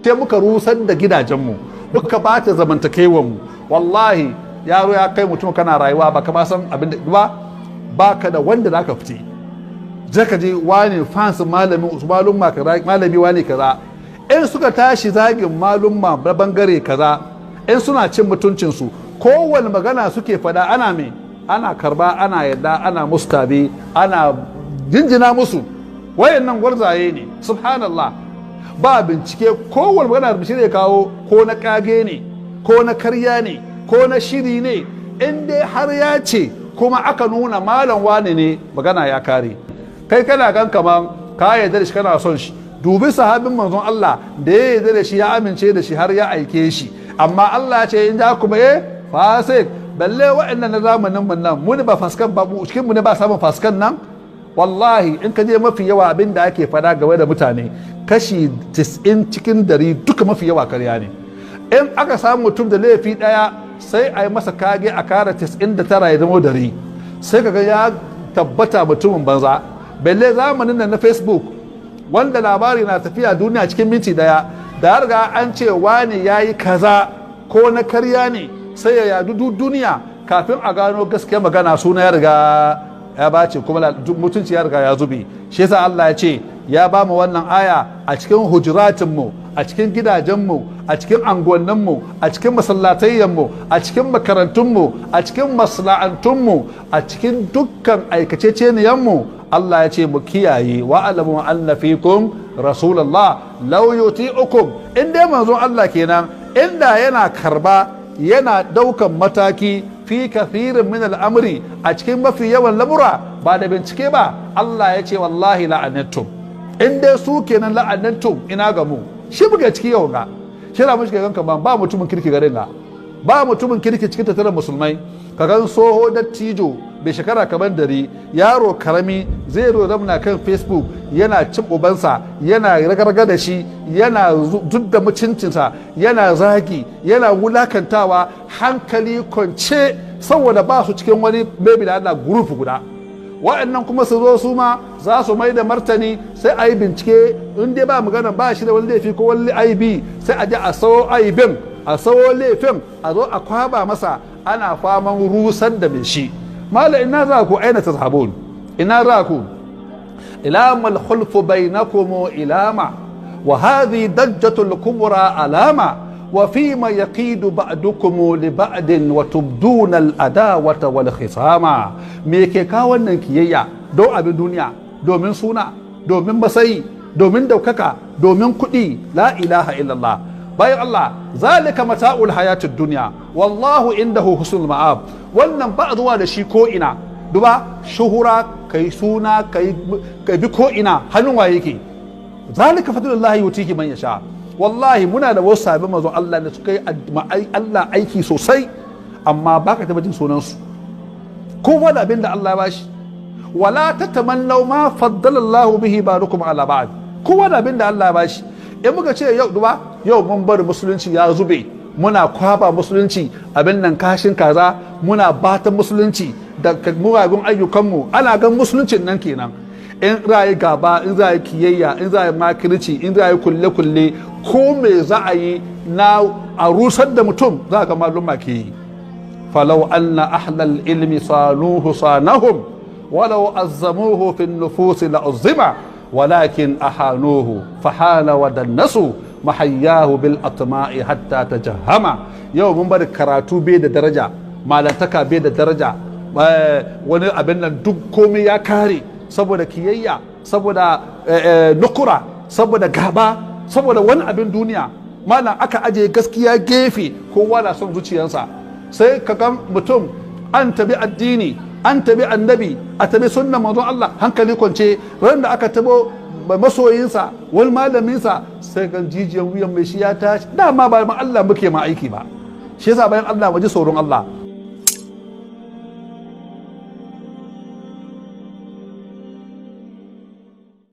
Sai muka rusar da gidajenmu, muka bata zamantakewanmu. Wallahi yaro ya kai mutum kana rayuwa ba ka san abin da ba baka da wanda zaka fice. Je ka je wani fans malami, malumma kaza, malami wani kaza, in suka tashi zagin malumma na bangare kaza, in suna cin mutuncinsu, kowane magana suke fada ana me ana karba, ana yadda, ana mustabi, ana jinjina musu. Wayannan gwarzaye ne. Subhanallah, ba bincike. Kowane magana da shi kawo, ko na kage ne, ko na karya ne, ko na shiri ne, in dai har ya ce kuma aka nuna malam wane ne, magana ya kare. Kai kana gan kaman ka yarda da shi, kana son shi. Dubi sahabin manzon Allah da ya yarda da shi, ya amince da shi, har ya aike shi, amma Allah ce in ja kuma fasik. Balle wa'annan na zamanin mun nan, mu ne ba faskan ba, cikin mu ne ba samun faskan nan. Wallahi in ka je mafi yawa abin da ake fada game da mutane, kashi 90% duka mafi yawa karya ne. In aka samu mutum da laifi daya, sai a yi masa kage a kara 99 ya zama dari, sai kaga ya tabbata mutumin banza. Balle zamanin nan na Facebook, wanda labari na tafiya duniya cikin minti daya, da riga an ce wani ya yi kaza, ko na karya ne, sai ya yadu duniya. Kafin a gano gaskiya magana, suna ya riga ya bace, kuma mutunci ya riga ya zube. Shi yasa Allah ya ce ya ba mu wannan aya a cikin hujuratinmu, a cikin gidajenmu, a cikin anguwanninmu, a cikin masallatayyanmu, a cikin makarantunmu, a cikin masana'antunmu, a cikin dukkan aikaceceniyanmu. Allah ya ce mu kiyaye. Wa alamu anna fikum rasulullah law yuti'ukum. In dai manzon Allah kenan, inda yana karba, yana daukan mataki, fi kathirin min al'amri, a cikin mafi yawan lamura, ba da bincike ba, Allah ya ce wallahi la'anattum. In dai su kenan la'anattum, ina ga mu shi buga ciki yau ga shi na mushi gan kaman ba mutumin kirki garin ga, ba mutumin kirki cikin tattaran musulmai. Ka gan soho dattijo bai shekara kamar dare, yaro karami zai zo zamna kan Facebook yana cin ubansa, yana ragarga da shi, yana zudda mutuncinsa, yana zagi, yana wulakantawa, hankali kwance, saboda ba su cikin wani maybe da Allah group guda. Wa'annan kuma su zo su ma za su mai da martani, sai a yi bincike. In dai ba magana ba shi da wani laifi ko wani aibi, sai a je a sawo aibin, a sawo laifin, a zo a kwaba masa, ana faman rusar da mai shi. Mala, ina za ku? Aina tazhabun? Ina za ku? Ila mal khulfu bainakum ilama wa hadhi dajjatul kubra alama wa fima yaqidu ba'dukum li ba'din wa tubduna al adawata wal khisama. Me ke kawo wannan kiyayya? Don abin duniya, domin suna, domin masayi, domin daukaka, domin kuɗi. La ilaha illallah. Bayan Allah, zalika mata'ul hayatid dunya, wallahu indahu husnul ma'ab. Wannan ba zuwa da shi ko ina. Duba shuhura, kai suna, kai bi ko ina, hannun waye yake? Zalika fadlullahi yutihi man yasha. Wallahi muna da wasu sabbin manzon Allah da suka yi Allah aiki sosai, amma baka taba jin sunansu. Kowa da abin da Allah ya bashi. Wala tatamannaw ma faddala Allahu bihi ba'dukum ala ba'd. Kowa da abin da Allah ya bashi. In muka ce yau, duba, yau mun bari musulunci ya zube, muna kwaba musulunci abin nan kashin kaza, muna bata musulunci da mugagun ayyukanmu. Ana gan musuluncin nan kenan. In za yi gaba, in za yi kiyayya, in za yi makirci, in za yi kulle-kulle, ko me za a yi na a rusar da mutum, za ga maluma ke yi. Falau anna ahlal ilmi sanuhu sanahum walau azzamuhu fi nufusi la'uzzima, walakin ahanuhu fahana wa dannasu mahayyahu bil atma'i hatta tajahama. Yau mun bari karatu bai da daraja, malantaka bai da daraja, wani abin nan duk komai ya kare saboda kiyayya, saboda nukura, saboda gaba, saboda wani abin duniya. Malam, aka ajiye gaskiya gefe, kowa na son zuciyarsa. Sai ka ga mutum an tabi addini, an tabi annabi, a tabi sunnan manzon Allah, hankali kwance. Ran da aka tabo masoyinsa, wani malaminsa, sai gan jijiyan wuyan mai shi ya tashi. Dama ba ma Allah muke ma aiki ba. Shi yasa bayan Allah, waje tsoron Allah.